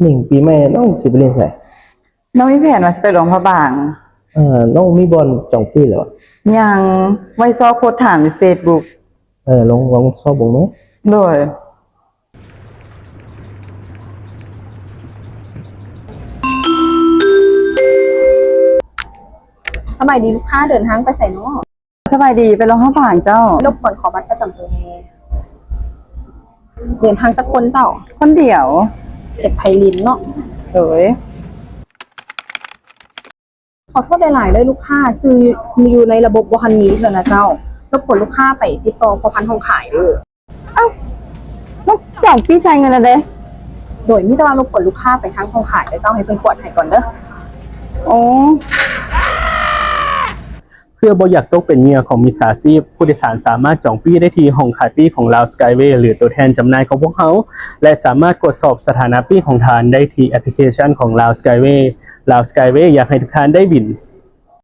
ໜິງ ປີໃໝ່ນ້ອງຊິໄປຫຼິ້ນໃສ? ນ້ອງມີແຜນວ່າຊິໄປຫຼວງພະບາງ. ເອີ ນ້ອງມີບ່ອນຈອງປີ້ແລ້ວ? ຍັງ, ໄວ້ຊອກໂພສຖາມຢູ່ເຟສບຸກ. ເອີ ລອງ ລອງຊອກເບິ່ງເນາະ. ໂດຍ. ສະບາຍດີລູກຄ້າ, ເດີນທາງໄປໃສເນາະ? ສະບາຍດີ, ໄປຫຼວງພະບາງເຈົ້າ. ລົບກວນຂໍບັດປະຈຳໂຕແດ່. ເດີນທາງຈັກຄົນເຈົ້າ? ຄົນດຽວ. ເປັນໃຜຫຼິ້ນເນາະ? ໂດຍ. ຂໍໂທດຫຼາຍໆເດີລູກຄ້າ, ຊື່ຢູ່ໃນລະບົບບໍ່ທັນມີເທື່ອນະເຈົ້າ. ລົບກວນລູກຄ້າໄປຕິດຕໍ່ພໍ່ພັນຫ້ອງຂາຍເດີ. ເອົ້າ, ມັນຈອງປີ້ຈ່າຍເງິນແລ້ວເດ້. ໂດຍ, ມີແຕ່ວ່າລົບກວນລູກຄ້າໄປທາງຫ້ອງຂາຍເດີເຈົ້າ, ໃຫ້ເພິ່ນກວດໃຫ້ກ່ອນເດີ. ໂອ້. ເພື່ອບໍ່ຢາກຕົກເປັນເຫຍື່ອຂອງມິດສາຊີບ, ຜູ້ໂດຍສານສາມາດຈອງປີ້ໄດ້ທີ່ຫ້ອງຂາຍປີ້ຂອງ Lao Skyway ຫຼື ຕົວແທນຈຳໜ່າຍຂອງພວກເຮົາ ແລະ ສາມາດກວດສອບສະຖານະປີ້ຂອງທ່ານໄດ້ທີ່ແອັບພລິເຄຊັນຂອງ Lao Skyway. Lao Skyway ຢາກໃຫ້ທຸກທ່ານໄດ້ບິນ.